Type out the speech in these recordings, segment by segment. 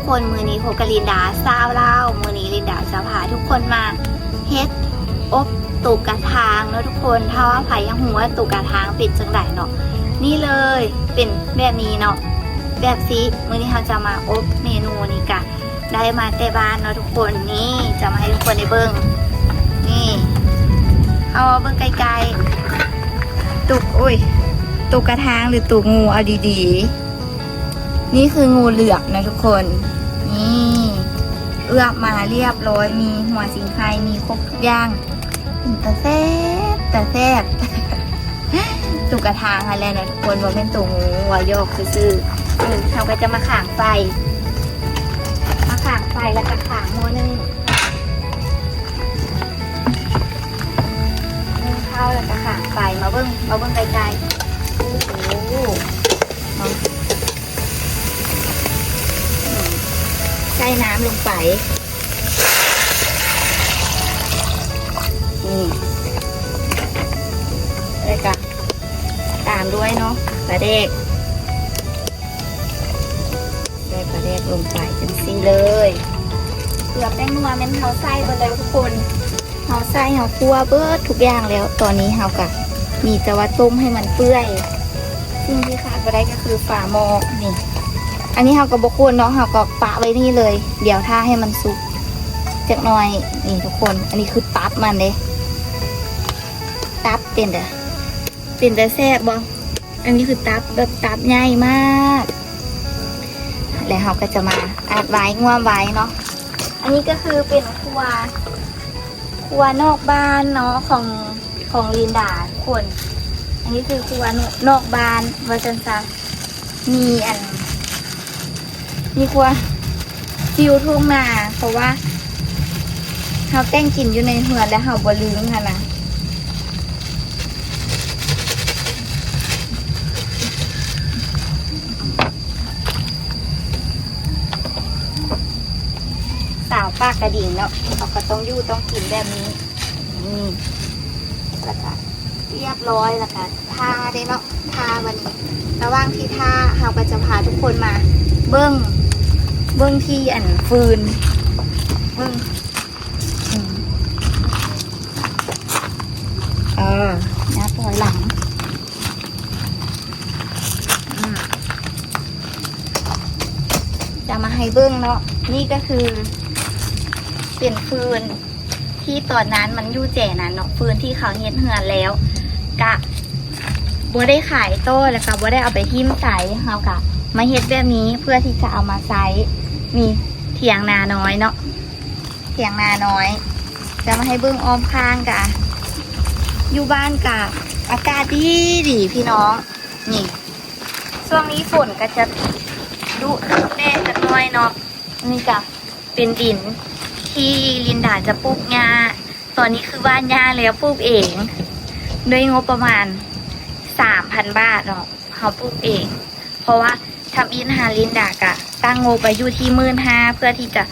ຄົນ ມື້ນີ້ພົບກັບລິນດາ ຊາວລາວ. ມື້ນີ້ລິນດາຈະພາທຸກຄົນມາເຮັດອົບໂຕກະທາງເນາະທຸກຄົນ. ຖ້າວ່າໃຜຢາກຮູ້ວ່າໂຕກະທາງເປັນຈັ່ງໃດເນາະ ນີ້ເລີຍ ເປັນແບບນີ້ເນາະ ແບບຊີ້. ມື້ນີ້ເຮົາຈະມາອົບເມນູນີ້ກະໄດ້ມາແຕ່ບ້ານເນາະທຸກຄົນ. ນີ້ຈະມາໃຫ້ທຸກຄົນໄດ້ເບິ່ງ ນີ້ ເຮົາເບິ່ງໃກ້ໆ ໂຕ ໂອ້ຍ ໂຕກະທາງ ຫຼື ໂຕງູ ເອົາດີໆ. ນີ້ຄືງູເຫຼືອມນະທຸກຄົນ. ນີ້ເອືອບມາລຽບຮ້ອຍ ມີຫົວສີໄຄ ມີຄົບທຸກຢ່າງ. ເປັນຕາແຊບ ຕາແຊບ. ໂຕກະທາງຫັ້ນແຫຼະນະທຸກຄົນ ບໍ່ແມ່ນໂຕງູ ວ່າຢອກຊື່ໆ. ເອີ ເຮົາກໍຈະມາຂາງໄຟ ມາຂາງໄຟ ແລ້ວກໍຂາງໝໍ້ໜຶ້ງ ໜຶ້ງເຂົ້າ ແລ້ວກໍຂາງໄຟ. ມາເບິ່ງ ມາເບິ່ງໃກ້ໆ ໂອ້ໂຫ ເນາະ ໃສ່ນ້ຳລົງໄປ ນີ້ ແລ້ວກະຕາມດ້ວຍເນາະ ປາແດກ ໃສ່ປາແດກລົງໄປຈັ່ງຊີ້ເລີຍ. ເກືອແປ້ງນົວແມ່ນເຮົາໃສ່ເບິດແລ້ວທຸກຄົນ ເຮົາໃສ່ ເຮົາຂົ້ວເບິດທຸກຢ່າງແລ້ວ. ຕອນນີ້ເຮົາກະມີແຕ່ວ່າຕົ້ມໃຫ້ມັນເປື່ອຍ. ສິ່ງທີ່ຂາດບໍ່ໄດ້ກໍຄືຝາໝໍ້ນີ້ ອັນນີ້ເຮົາກໍບໍ່ຄົນເນາະ ເຮົາກໍປະໄວ້ນີ້ເລີຍ ດຽວຖ້າໃຫ້ມັນສຸກຈັກໜ່ອຍ. ນີ້ທຸກຄົນ ອັນນີ້ຄືຕັບມັນເດ້ ຕັບເປັນຕາ ເປັນຕາແຊບບໍ່? ອັນນີ້ຄືຕັບ ແບບຕັບໃຫຍ່ມາກ. ແລ້ວເຮົາກໍຈະມາອັດໄວ້ ງວມໄວ້ເນາະ. ອັນນີ້ກໍຄືເປັນຄົວ ຄົວນອກບ້ານເນາະ ຂອງ ຂອງລິນດາທຸກຄົນ. ອັນນີ້ຄືຄົວນອກ ນອກບ້ານວ່າຊັ້ນຊະ. ມີອັນ ມີຄົວຟີລທົ່ງນາ ເພາະວ່າເຮົາແຕ່ງກິນຢູ່ໃນເຮືອນ ແລ້ວເຮົາບໍ່ລືມຫັ້ນນະ. ສາວປາກກະດິງເນາະ ເຮົາກໍຕ້ອງຢູ່ຕ້ອງກິນແບບນີ້. ນີ້ ແລ້ວກະລຽບຮ້ອຍ ແລ້ວກະທາເດ້ເນາະ ທາ. ບັດນີ້ລະຫວ່າງທີ່ທາ ເຮົາກໍຈະພາທຸກຄົນມາເບິ່ງ ເບິ່ງທີ່ອັນຟືນ ເບິ່ງ ອືມ ເອີ ໜ້າຖອຍຫຼັງ ອືມ ຈະມາໃຫ້ເບິ່ງເນາະ. ນີ້ກໍຄືເປັນຟືນ ທີ່ຕອນນັ້ນມັນຢູ່ແຈນັ້ນເນາະ ຟືນທີ່ເຂົາເຮັດເຮືອນແລ້ວ ກະບໍ່ໄດ້ຂາຍຕໍ່ ແລ້ວກະບໍ່ໄດ້ເອົາໄປຖິ້ມໃສ ເຮົາກະມາເຮັດແບບນີ້ເພື່ອທີ່ຈະເອົາມາໃຊ້. ນີ້ຖຽງນານ້ອຍເນາະ ຖຽງນານ້ອຍ ຈະມາໃຫ້ເບິ່ງອ້ອມຂ້າງກະ ຢູ່ບ້ານກະອາກາດດີໆ ພີ່ນ້ອງ. ນີ້ ຊ່ວງນີ້ຝົນກະຈະດຸແດ່ຈັກໜ້ອຍເນາະ. ນີ້ກະ ເປັນດິນທີ່ລິນດາຈະປູກຫຍ້າ. ຕອນນີ້ຄືຫວ່ານຫຍ້າແລ້ວ ປູກເອງ ດ້ວຍງົບປະມານສາມພັນບາດເນາະ ເຮົາປູກເອງ. ເພາະວ່າທຳອິດຫັ້ນລິນດາກະຕັ້ງງົບໄວ້ຢູ່ທີ່ໝື່ນຫ້າ ເພື່ອທີ່ຈະ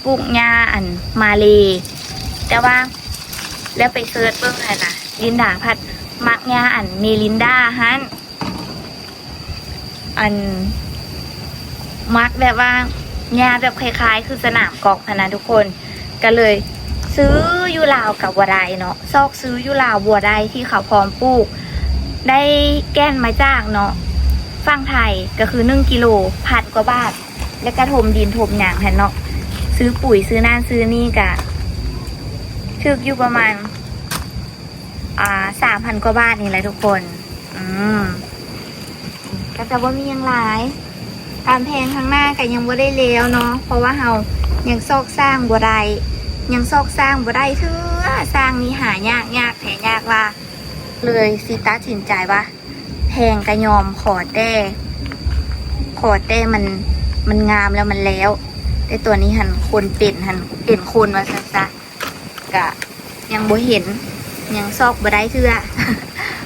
ປູກຫຍ້າອັນມາເລ ແຕ່ວ່າແລ້ວໄປເສີດເບິ່ງຫັ້ນນະ ລິນດາພັດມັກຫຍ້າອັນເມລິນດາຫັ້ນ. ອັນ ມັກແບບວ່າຫຍ້າແບບຄ້າຍໆຄືສະໜາມກອບຫັ້ນນະທຸກຄົນ ກະເລີຍຊື້ຢູ່ລາວກະບໍ່ໄດ້ເນາະ ຊອກຊື້ຢູ່ລາວບໍ່ໄດ້ ທີ່ເຂົາພ້ອມປູກ ໄດ້ແກ່ນມາຈາກເນາະ ຝັ່ງໄທ ກະຄືໜຶ່ງກິໂລ ພັນກວ່າບາດ ແລ້ວກະຖົມດິນຖົມຫຍັງຫັ້ນເນາະ ຊື້ປຸ໋ຍຊື້ນັ້ນຊື້ນີ້ ກະຖືກຢູ່ປະມານ ອ່າ ສາມພັນກວ່າບາດນີ້ແຫຼະທຸກຄົນ. ອືມ ກໍຈະບໍ່ມີຫຍັງຫຼາຍ ກຳແພງທາງໜ້າກໍຍັງບໍ່ໄດ້ແລ້ວເນາະ ເພາະວ່າເຮົາຍັງຊອກສ້າງບໍ່ໄດ້ ຍັງຊອກສ້າງບໍ່ໄດ້ເທື່ອ ສ້າງນີ້ຫາຍາກ ຍາກແທ້ຍາກວ່າ ເລີຍຊິຕັດສິນໃຈວ່າ ແພງກໍຍອມ ຂໍແຕ່ ຂໍແຕ່ມັນ ມັນງາມແລ້ວມັນແລ້ວ. ແຕ່ຕົວນີ້ຫັ້ນ ຄົນເປັນຫັ້ນ ເປັນຄົນວ່າຊັ້ນຊະ ກະຍັງບໍ່ເຫັນ ຍັງຊອກບໍ່ໄດ້ເທື່ອ.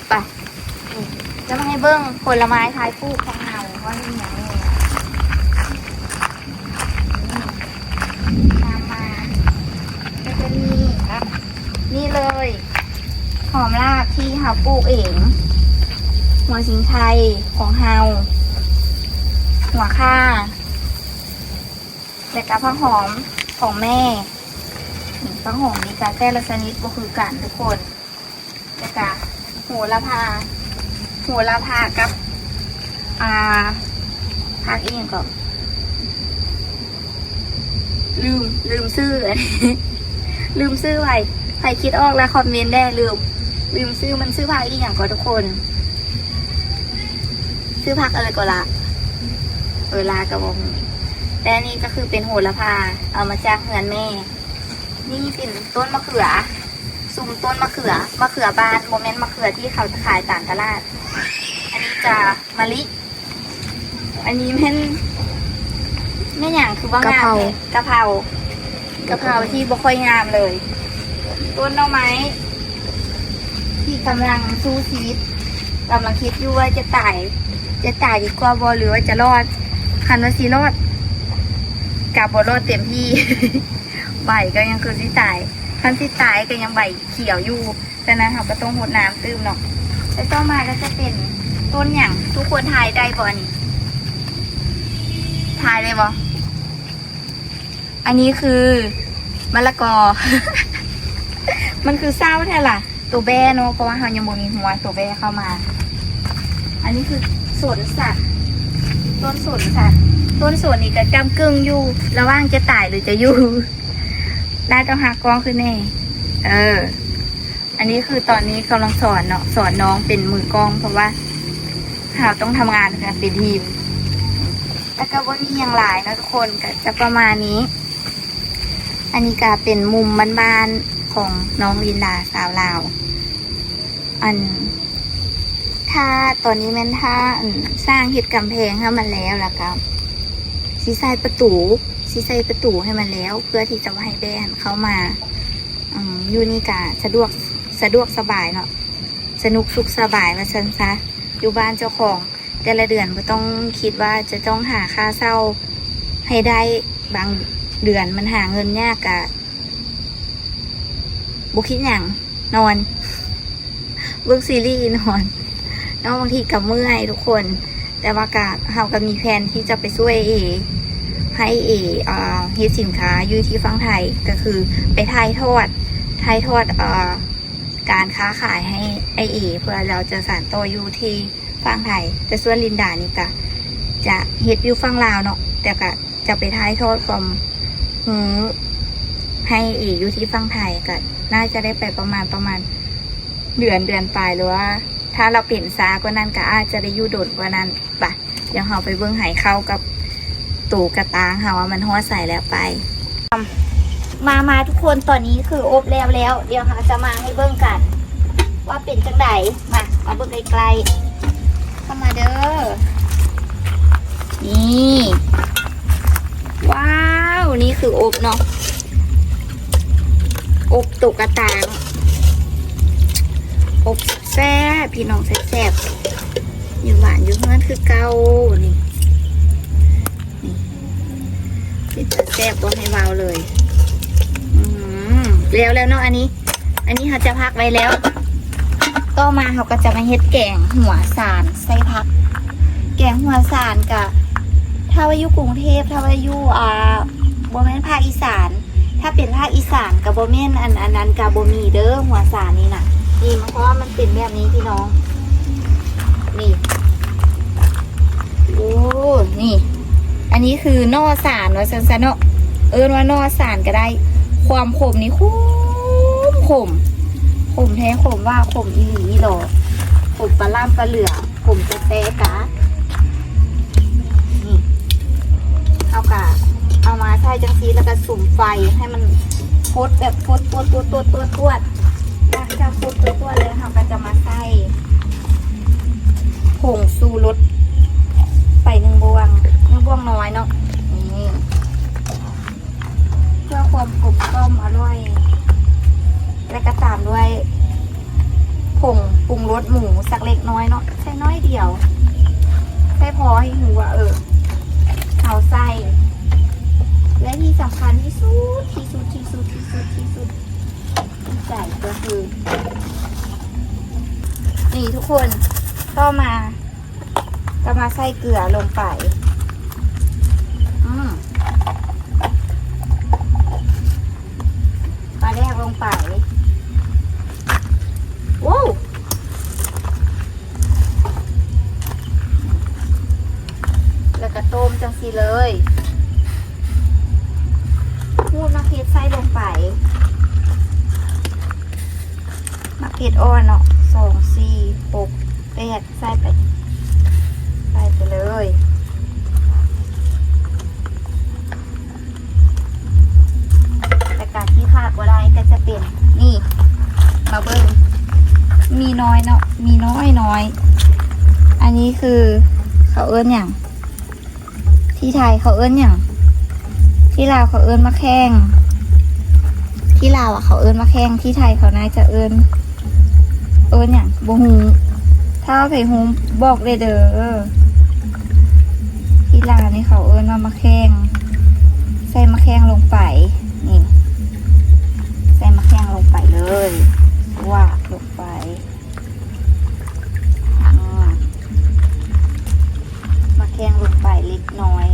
ໄປ ຈະມາໃຫ້ເບິ່ງຜົນລະໄມ້ທ້າຍປູກຂອງເຮົາວ່າມີຫຍັງແດ່. ຕາມມາ ກໍຈະມີ ນີ້ເລີຍ ຫອມລາບທີ່ເຮົາປູກເອງ ຫົວສີໄຄຂອງເຮົາ ຫົວຂ່າ ແລ້ວກະຜັກຫອມຂອງແມ່. ນີ້ ຜັກຫອມນີ້ກະແຕ່ລະຊະນິດບໍ່ຄືກັນທຸກຄົນ. ແລ້ວກະໂຫລະພາ ໂຫລະພາກັບ ອ່າ ຜັກອີ່ຫຍັງເກາະ ລືມ ລືມຊື່ ລືມຊື່ໄວ້. ໃຜຄິດອອກລະຄອມເມັນແດ່. ລືມ ລືມຊື່ ມັນຊື່ຜັກອີ່ຫຍັງເກາະທຸກຄົນ? ຊື່ຜັກອະໄລເກາະລະ? ເອີ ລາກະບໍ່ຮູ້. ແຕ່ອັນນີ້ກະຄືເປັນໂຫລະພາ ເອົາມາຈາກເຮືອນແມ່. ນີ້ເປັນຕົ້ນມະເຂືອ ຊຸມຕົ້ນມະເຂືອ ມະເຂືອບ້ານ ບໍ່ແມ່ນມະເຂືອທີ່ເຂົາຈະຂາຍຕາມຕະຫຼາດ. ອັນນີ້ຈະມະລິ ອັນນີ້ແມ່ນ ແມ່ນຫຍັງຄືວ່າງາມແທ້? ກະເພົາ ກະເພົາ ກະເພົາທີ່ບໍ່ຄ່ອຍງາມເລີຍ. ຕົ້ນໜໍ່ໄມ້ທີ່ກຳລັງສູ້ຊີວິດ ກຳລັງຄິດຢູ່ວ່າຈະຕາຍ ຈະຕາຍດີກວ່າບໍ່ ຫຼືວ່າຈະລອດ? ຄັນວ່າຊິລອດກະບໍ່ລອດເຕັມທີ່ ໃບກໍຍັງຄືຊິຕາຍ ຄັນຊິຕາຍກໍຍັງໃບຂຽວຢູ່. ສະນັ້ນເຮົາກໍຕ້ອງຫົດນ້ຳຕື່ມເນາະ. ແລ້ວຕໍ່ມາກໍຈະເປັນຕົ້ນຫຍັງ? ທຸກຄົນທາຍໄດ້ບໍ່ອັນນີ້? ທາຍໄດ້ບໍ່? ອັນນີ້ຄືມະລະກອ ມັນຄືເສົ້າແທ້ລະ ໂຕແບ້ເນາະ ເພາະວ່າເຮົາຍັງບໍ່ມີຫົວໂຕແບ້ເຂົ້າມາ. ອັນນີ້ຄືສົນສັກ ຕົ້ນສົນສັກ ຕົ້ນສົນນີ້ກໍກ້ຳກຶ່ງຢູ່ລະຫວ່າງຈະຕາຍຫຼືຈະຢູ່. ໜ້າຕ້ອງຫາກ້ອງຂຶ້ນແດ່ ເອີ. ອັນນີ້ຄືຕອນນີ້ກຳລັງສອນເນາະ ສອນນ້ອງເປັນມືກ້ອງ ເພາະວ່າເຮົາຕ້ອງທຳງານກັນເປັນທີມ. ແລ້ວກໍບໍ່ມີຫຍັງຫຼາຍເນາະທຸກຄົນ ກໍຈະປະມານນີ້. ອັນນີ້ກໍເປັນມຸມບ້ານໆຂອງນ້ອງລິນດາສາວລາວ. ອັນ ຖ້າຕອນນີ້ແມ່ນຖ້າ ອັນ ສ້າງເຮັດກຳແພງໃຫ້ມັນແລ້ວ ແລ້ວກໍຊິໃສ່ປະຕູ ຊິໃສ່ປະຕູໃຫ້ມັນແລ້ວ ເພື່ອທີ່ຈະບໍ່ໃຫ້ແບ້ຫັ້ນເຂົ້າມາ. ອືມ ຢູ່ນີ້ກະສະດວກ ສະດວກສະບາຍເນາະ ສະໜຸກສຸກສະບາຍວ່າຊັ້ນຊະ ຢູ່ບ້ານເຈົ້າຂອງ. ແຕ່ລະເດືອນບໍ່ຕ້ອງຄິດວ່າຈະຕ້ອງຫາຄ່າເຊົ່າໃຫ້ໄດ້ ບາງເດືອນມັນຫາເງິນຍາກ ກະບໍ່ຄິດຫຍັງ ນອນ ເບິ່ງຊີຣີ ນອນເນາະ. ບາງທີກະເມື່ອຍທຸກຄົນ ແຕ່ວ່າກະ ເຮົາກະມີແພນທີ່ຈະໄປຊ່ວຍເອ ໃຫ້ເອ ເຮັດສິນຄ້າຢູ່ທີ່ຝັ່ງໄທ ກະຄືໄປຖ່າຍທອດ ຖ່າຍທອດ ການຄ້າຂາຍໃຫ້ອ້າຍເອ ເພື່ອລາວຈະສານຕໍ່ຢູ່ທີ່ຝັ່ງໄທ. ແຕ່ສ່ວນລິນດານີ້ກະຈະເຮັດຢູ່ຝັ່ງລາວເນາະ ແຕ່ກະຈະໄປຖ່າຍທອດຄວາມຮູ້ໃຫ້ເອຢູ່ທີ່ຝັ່ງໄທ ກະໜ້າຈະໄດ້ໄປປະມານ ປະມານເດືອນ ເດືອນປາຍ ຫຼືວ່າຖ້າລາວເປັນຊ້າກວ່ານັ້ນກະອາດຈະໄດ້ຢູ່ດົນກວ່ານັ້ນ. ປະ ດຽວເຮົາໄປເບິ່ງໃຫ້ເຂົ້າກັບໂຕກະຕ່າງເຮົາວ່າມັນຮອດໃສແລ້ວ. ໄປ ມາ ມາທຸກຄົນ ຕອນນີ້ຄືອົບແລ້ວແລ້ວ ດຽວເຮົາຈະມາໃຫ້ເບິ່ງກັນວ່າເປັນຈັ່ງໃດ. ມາ ມາເບິ່ງໃກ້ໆ ເຂົ້າມາເດີ. ນີ້ ວ້າວ ນີ້ຄືອົບເນາະ ອົບໂຕກະຕ່າງ ອົບແຊບໆ ພີ່ນ້ອງ ແຊບໆ ຢູ່ບ້ານຢູ່ເຮືອນຄືເກົ່າ. ນີ້ ນີ້ ເປັນຕາແຊບບໍ່ໃຫ້ເວົ້າເລີຍ. ອືມ ແລ້ວແລ້ວເນາະ ອັນນີ້ ອັນນີ້ເຮົາຈະພັກໄວ້ແລ້ວ. ຕໍ່ມາເຮົາກໍຈະມາເຮັດແກງຫົວສານໃສ່ຜັກ. ແກງຫົວສານກະ ຖ້າວ່າຢູ່ກຸງເທບ ຖ້າວ່າຢູ່ ອ່າ ບໍ່ແມ່ນພາກອີສານ ຖ້າເປັນພາກອີສານກະບໍ່ແມ່ນ ອັນ ອັນນັ້ນກະບໍ່ມີເດີຫົວສານນີ້ນະ. ນີ້ ເພາະວ່າມັນເປັນແບບນີ້ພີ່ນ້ອງ ນີ້ ໂອ້ ນີ້ ອັນນີ້ຄືໜໍ່ສານວ່າຊັ້ນຊະເນາະ ເອີ້ນວ່າໜໍ່ສານກະໄດ້. ຄວາມຂົມນີ້ຂົມ ຂົມ ຂົມແທ້ ຂົມວ່າ ຂົມອີ່ຫຼີອີ່ຫຼໍ ຂົມປາລ່ຳປາເຫຼືອ ຂົມແຕ່ໆ ກະ ນີ້ ເຮົາກະເອົາມາໃສ່ຈັ່ງຊີ້ ແລ້ວກະສຸມໄຟໃຫ້ມັນຟົດ ແບບຟົດ ຟົດ ຟົດ ຟົດ ຟົດ ຟົດ. ຫຼັງຈາກຟົດ ຟົດ ຟົດແລ້ວ ເຮົາກະຈະມາໃສ່ ຜົງຊູລົດໄປໜຶ່ງບ່ວງ ໜຶ່ງບ່ວງນ້ອຍເນາະ ນີ້ ເພື່ອຄວາມກົມກ່ອມອະລ່ອຍ ແລະກະຕາມດ້ວຍຜົງປຸງລົດໝູສັກເລັກນ້ອຍເນາະ ໃສ່ໜ້ອຍດຽວ ໃສ່ພໍໃຫ້ຮູ້ວ່າ ເອີ ເຮົາໃສ່ ແລະທີ່ສຳຄັນທີ່ສຸດ ທີ່ສຸດ ທີ່ສຸດ ທີ່ສຸດ ທີ່ສຸດ ໃຈກໍຄື ນີ້ທຸກຄົນ ຕໍ່ມາກໍມາໃສ່ເກືອລົງໄປ ອືມ ແລກລົງໄປ. ໂອ້ ແລ້ວກໍຕົ້ມຈັ່ງຊີ້ເລີຍ. ຂູດໝາກເຜັດໃສ່ລົງໄປ. ໝາກເຜັດອ່ອນເນາະ ສອງ ສີ່ ຫົກ ແປດ ໃສ່ໄປ ໃສ່ໄປເລີຍ. ແລະກະທີ່ຂາດບໍ່ໄດ້ກໍຈະເປັນນີ້ ມາເບິ່ງ ມີນ້ອຍເນາະ ມີນ້ອຍໆ. ອັນນີ້ຄືເຂົາເອີ້ນຫຍັງ? ທີ່ໄທເຂົາເອີ້ນຫຍັງ? ທີ່ລາວເຂົາເອີ້ນໝາກແຂ້ງ. ທີ່ລາວອະເຂົາເອີ້ນໝາກແຂ້ງ ທີ່ໄທເຂົາໜ້າຈະເອີ້ນ ເອີ້ນຫຍັງ? ບໍ່ຮູ້. ຖ້າໃຜຮູ້ບອກເລີຍເດີ. ທີ່ລາວນີ້ເຂົາເອີ້ນວ່າໝາກແຂ້ງ. ໃສ່ໝາກແຂ້ງລົງໄປ ນີ້ ໃສ່ໝາກແຂ້ງລົງໄປເລີຍ ສວາດລົງໄປ. ອາ ໝາກແຂ້ງລົງໄປເລັກນ້ອຍ